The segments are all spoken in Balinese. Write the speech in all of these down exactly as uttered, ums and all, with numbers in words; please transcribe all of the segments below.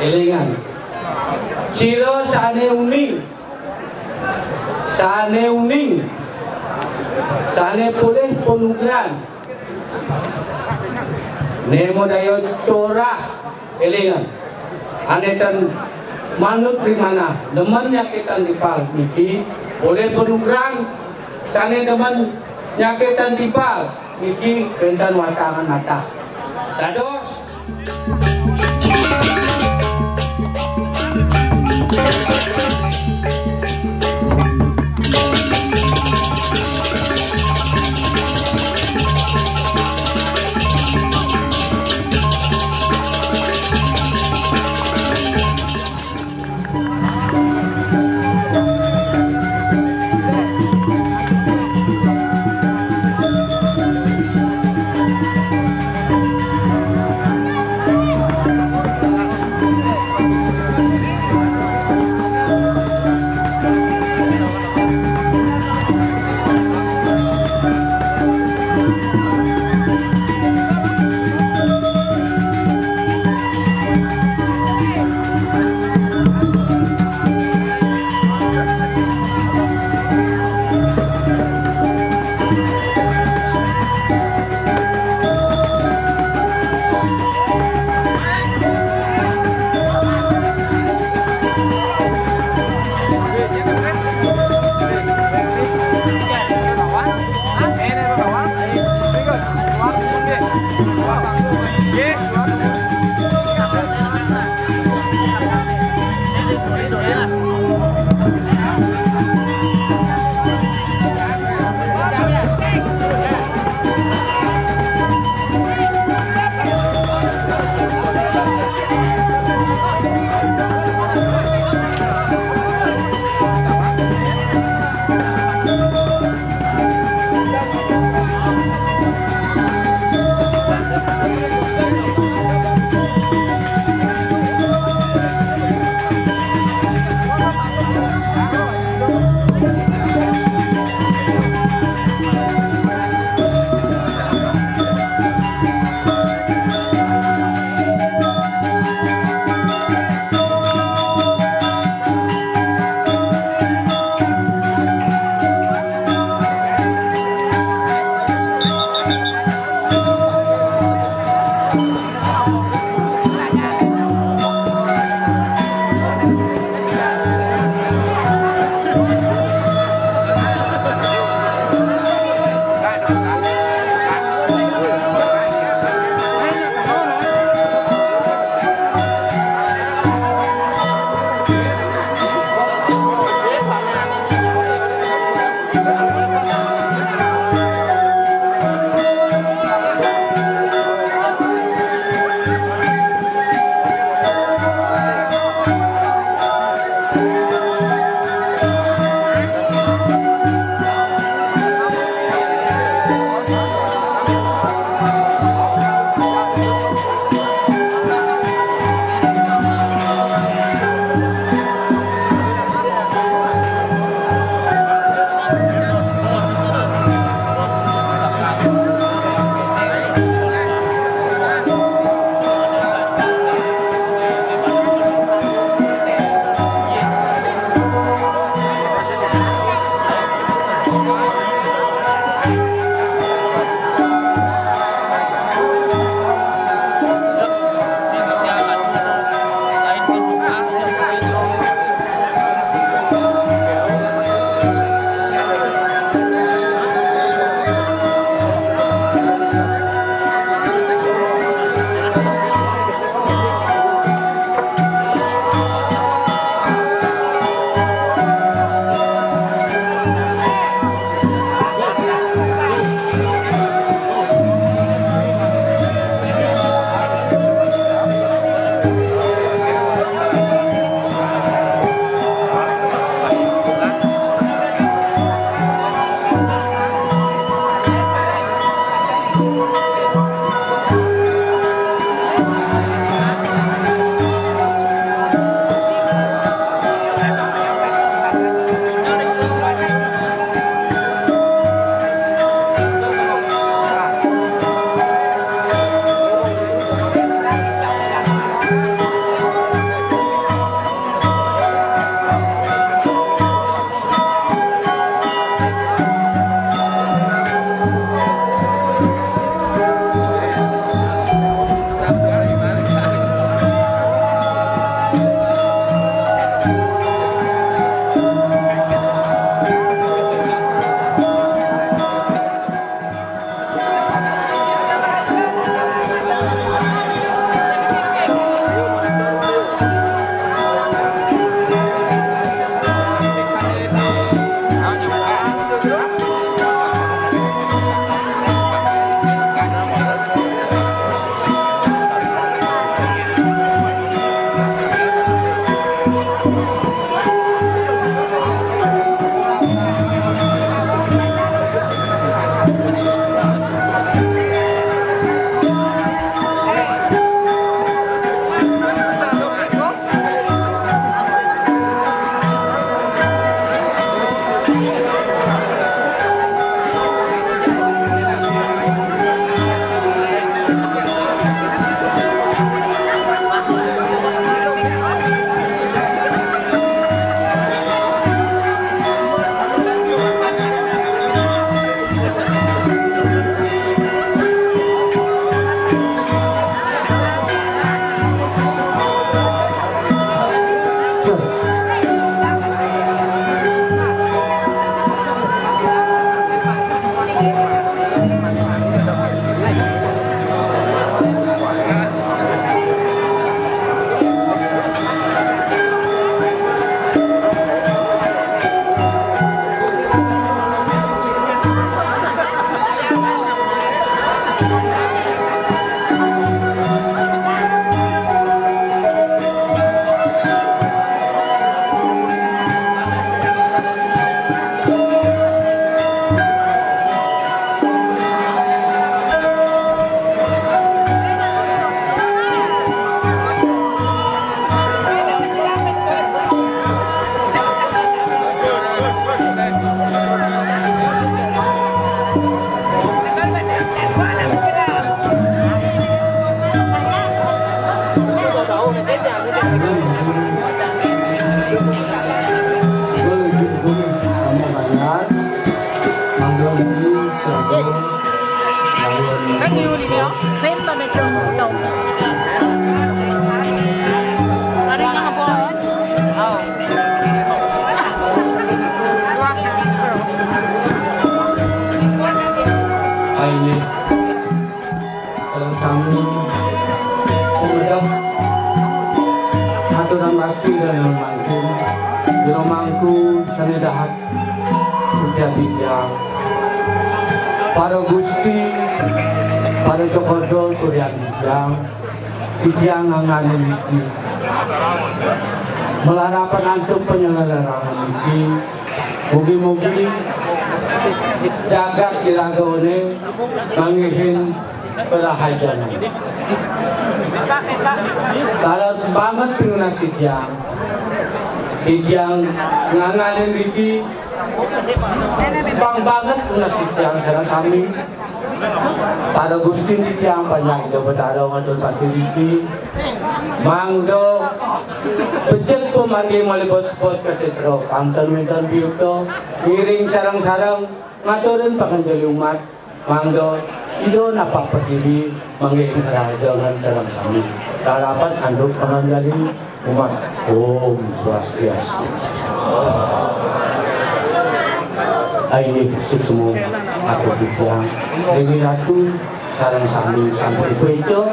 Élingan. Sira sané uning, sané uning, sané polih panugrahan, né madaya corah, élingan. Ané tan manut ri manah, demen nyakitin timpal, niki polih panugrahan. Sané demen nyakitin timpal, niki wénten watangan natah. Dados. Aine. Sareng sami pangedep aturan bakti dan mangkin jero mangku sane dahat sujati tiang. Para Gusti, para Cokorda suryan tiang, titiang nganganin niki. Malarapan antuk panyelenggaraan niki, mugi-mugi jagat iragane manggihin karahajengan. Taler banget pinunas titiang. Titiang nganganin niki, pang banget pinunas titiang sareng sami. Para Gusti titiang panjak Ida Betara ngatur pati niki. Mangda becik pamargi malih bos-bos kasetra, pang ten wenten biyukta, ngiring sareng-sareng ngaturin panganjali umat. Mangda Ida napak pertiwi manggihin karahajengan sareng sami. Larapan antuk panganjali umat. Om Swastiastu. Inggih, suksma atur titiang ring Ratu sareng sami sampun sueca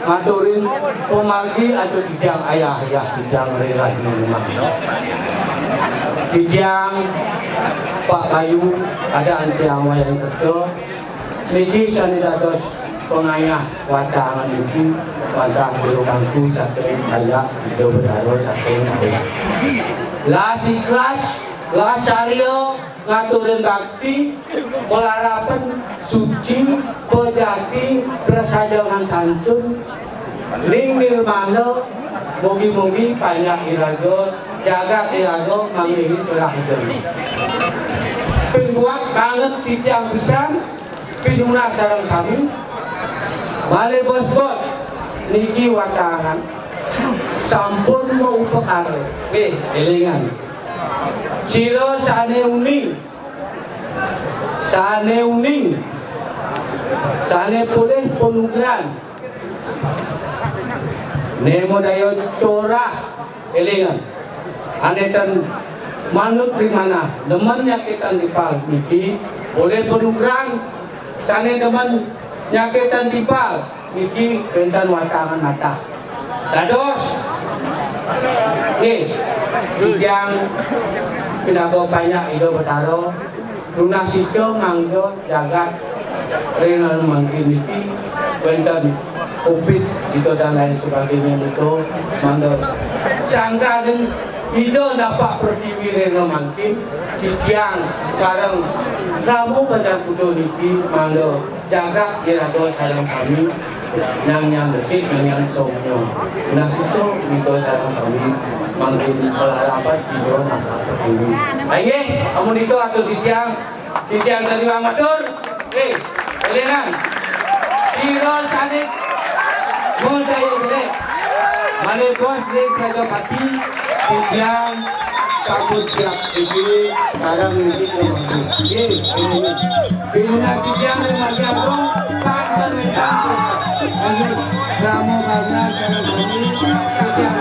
ngaturin pamargi antuk titiang ayah-ayah titiang ring rahina rumah. Titiang Pak Bayu, ada antiang wayang kerja, niki sane dados pangayah watangan niki, wantah jero mangku saking ayak Ida Betara saking ayak. Las ikhlas, las arya, ngaturin bakti, malarapan suci, pejati, prasajangan santun, ning nirmala, mugi-mugi panjak iraga, jagat iraga manggihin karahajengan. Ping buat banget titiang pisan, pinunas sareng sami, malih bos-bos niki watangan sampun maupakara. Nggih, elingan. Sira sane uning, sane uning, sane polih panugran, ne madaya corah, elingan. Ane ten manut ring manah, demen nyakitin timpal niki, polih panugran, sane demen nyakitin timpal niki wenten watangan natah. Dados, nggih, titiang pinaka panjak Ida Betara, nunas ica mangda jagat ring rahina mangkin niki wenten covid gitu dan lain sebagainya gitu, mangda sangkaning Ida napak pertiwi rahina mangkin, titiang sareng Rama Banjar Kuta niki mangda jagat iraga sareng sami, nyang nyang resik, nyang nyang somya. Nah, situ niko sareng sami mangkin malarapan Ida napak pertiwi. Inggih, amunika atur titiang, titiang tadi matur. Eh, elingan. Sira sane modaya jelek. Malih bos ring Prajapati, titiang sampun siap niki, sareng niki. Nggih, nggih. Pinunas titiang ring Margi Agung, pan pamintang. Nggih, Rama Banjar sareng sami, titiang